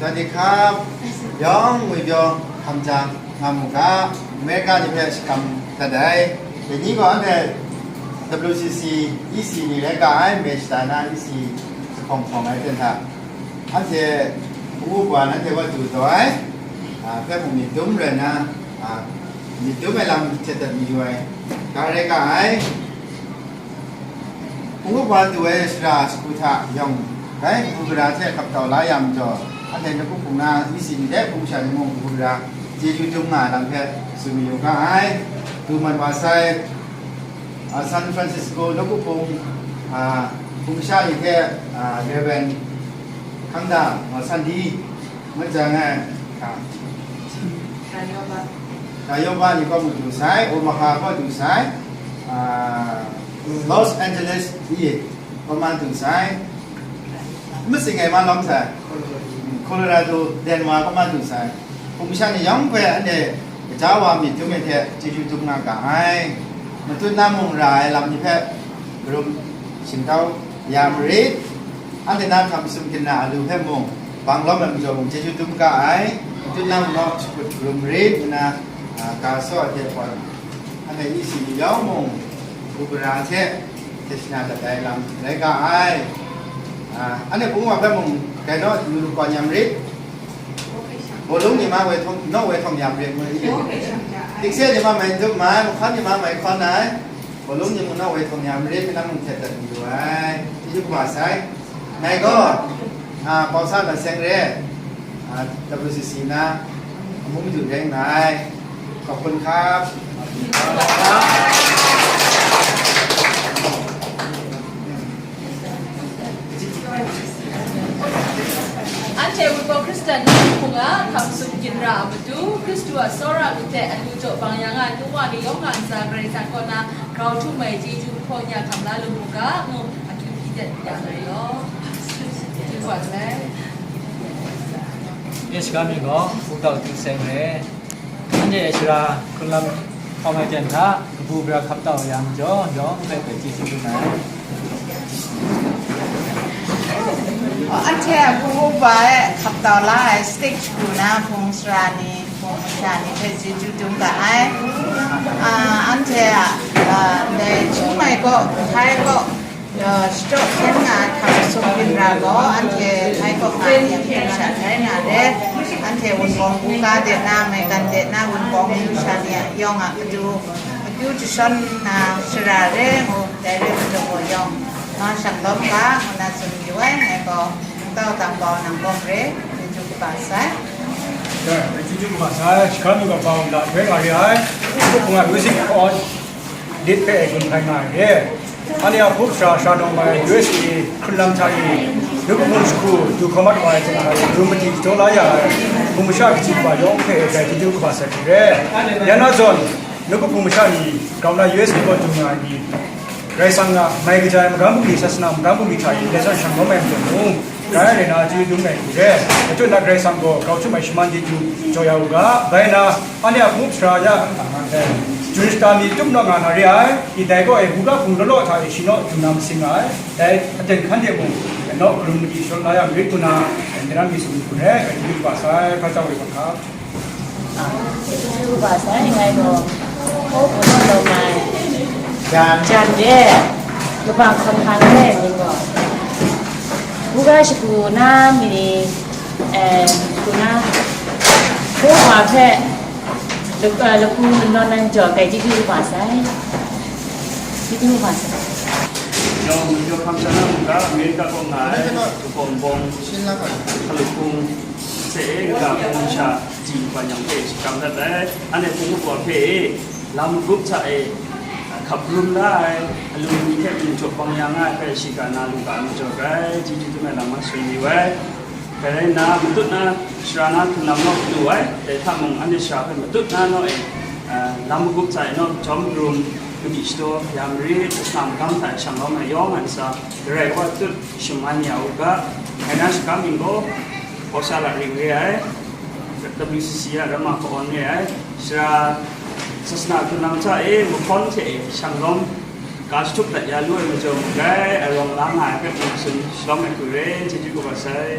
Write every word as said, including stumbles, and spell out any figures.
สวัสดีครับ yawng ngwi pyaw hkam jang nga mu ga, Amerika ni hpe shakam dat ai. Dai ni gaw anhte W C C E C ni rai ga ai, Mei shata na E C jahpawng hpawng ai ten hta, anhte hpung wup wa na anhte wa du taw ai, a, hpe mung myit dum rai nna, a, myit dum ai lam htet dat mayu ai, ga rai ga ai. Hpung wup wa du ai sara shagu hta yawng, dai kabu gara hte hkap tau la ya majaw, anhte nawku hpung na E C ni hte hpung sha ni mung kabu gara chyeju dum nga ai lam hpe tsun mayu ga ai. Du mat wa sai, a, San Francisco nawku hpung, a, hpung sha ni hte, a, Reverend Hkangda Ngaw San Di, ngut jang ai, a, Tayoba. Tayoba ni kaw mung du sai, Omaha kaw du sai, a, Los Angeles ni kaw ma du sai, matsing ai ma lawm sai, Colorado, Denver kaw ma du sai. Hpung sha ni yawng hpe anhte gaja wa myit dum ai hte chyeju dum nga ga ai. Matut na mung ra ai lam ni hpe karum shingtau ya marit. Anhte na htam sum ginra alu hpe mung bang lawm ai majaw mung chyeju dum ga ai. Matut na mung naw shakut karum rit nna, a, ga saw ai hte pawng, anhte E C ni yawng mung kabu gara hte hte shana dat ai lam rai ga ai. A, anhte hpung wa hpe mung, dai naw, yu lu kau nyam rit. Bawlung ni ma woi htawng, naw woi htawng yam rit ngu i. Tikse ni ma mai dup mai, mahkawn ni ma mai hkawn ai. Bawlung ni mung naw woi htawng yam rit, nang mung htet dat mayu ai. Chyeju kaba sai. Ngai gaw, a, Bawsa Lat Seng re, a, W C C na, amu madu rai nngai. ขอบคุณครับ Anhte Wunpawng Hkristan nawku hpung a hkam sum ginra a matu, Hkristu a tsawra lu hte alu jaw bang ya nga ai nu wa ni yawng a ntsa Karai Kasang kaw na grau htum ai chyeju hpaw nya hkam la lu mu ga, ngu akyu hpyi dat ya ai law. Chyeju wa sai. Yes, kami gaw, Pu Dau Htu Seng re. Anhte sara hkrun lam hkawm ai ten hta, kabu gara hkap tau ya majaw, yawng hpe hpe chyeju dum ai. Anhte a hpung upa e hkap tau la ai stage shagu na hpung sara ni, hpung masha ni hpe chyeju dum ga ai. Ah, anhte a, ah, ndai Chiang Mai kaw, Thai kaw, Shachyaw hkyen nga ai hkam sum ginra gaw, anhte Thai kaw nga ni a matu sha hkrai nga re, anhte Wunpawng buga de na, maigan de na, Wunpawng matu sha ni a yawng a matu, akyu jashawn nna shara re ngu, dai re majaw gaw yawng, ma shang lawm ga, ngu na tsun yu ai, ngai gaw, Mungtau Dang Bau nang bawm re, chyeju kaba sai. Chyeju kaba sai, shakram yu ga bau nta hkrai nga re ai, hkrup hkungga music on. Lit hpe gun hkai nga ai re. Anhte a hpung sara sara nawng ai U S A hkrun lam hta e, nawku hpung shagu du hkau mat wa ai hte hkrai, rum madi shadaw la ya ai, hpung masha kaji kaba yawng hpe dai chyeju kaba sai hku re. Ya na zawn, nawku hpung masha ni, grau na U S A kaw du nga ai ni, Karai Kasang a mai kaja ai magam bungli, sasana magam bungli hta e, ndai zawn shang lawm ai majaw mung, Grai rai na chyeju dum ai hku re, achyaw na Karai Kasang gaw grau htum ai shaman chyeju jaw ya u ga, bai na, anhte a hpung sara ya, eh, Jun shata mi tup naw nga na re ai, ndai gaw e, buga hpung law law hta e shi naw du na masing nga ai, dai aten hkan de mung, naw karum madi shadaw la ya marit ngu na, eh, ndai na mi tsun hku re, grai chyeju kaba sai, hpa chau we hpa hkap. Chyeju kaba sai, ngai gaw, hkaw hpu naw lawm ai, jan, jan de, kabang hkawn hkang re mying gaw, buga shagu na mi ni, eh, shagu na, hkaw hpa hpe, lak-, eh, lapu nawn ai majaw, grai chyeju kaba sai. Chyeju kaba sai. Yawng, yawng hkam sha na mungga, Amerika kaw nga ai, Wunpawng, Hkalup hpung, hte e, kaga hpung masha, kaji kaba yawng hpe shakram dat ai, anhte hpung wup wa hpe e, lam magup hta e, hkap rum la ai, alu ni hte mung jaw bang ya nga ai hpe, shiga na lu ga ai majaw grai, chyeju dum ai lam ma sum yu ai. Dai rai nna, matut na, sara na hkrun lam naw lu ai, dai hta mung, anhte sara hpe matut na naw e, lam magup hta e naw, jawm karum, madi shadaw ya marit, sasana magam hta e shang lawm ai yawng a ntsa, Karai Kasang tut shaman ya u ga, ngai na shakram mying gaw, Bawsa Lat Ring re ai, W C C a Ramma Ka-awn re ai, sara sasana hkrun lam hta e mahkawn hte e shang lawm, ga jahtup dat ya lu ai majaw mung, grai arawng la nga ai hpe mung tsun shalawm ai hku re, chyeju kaba sai.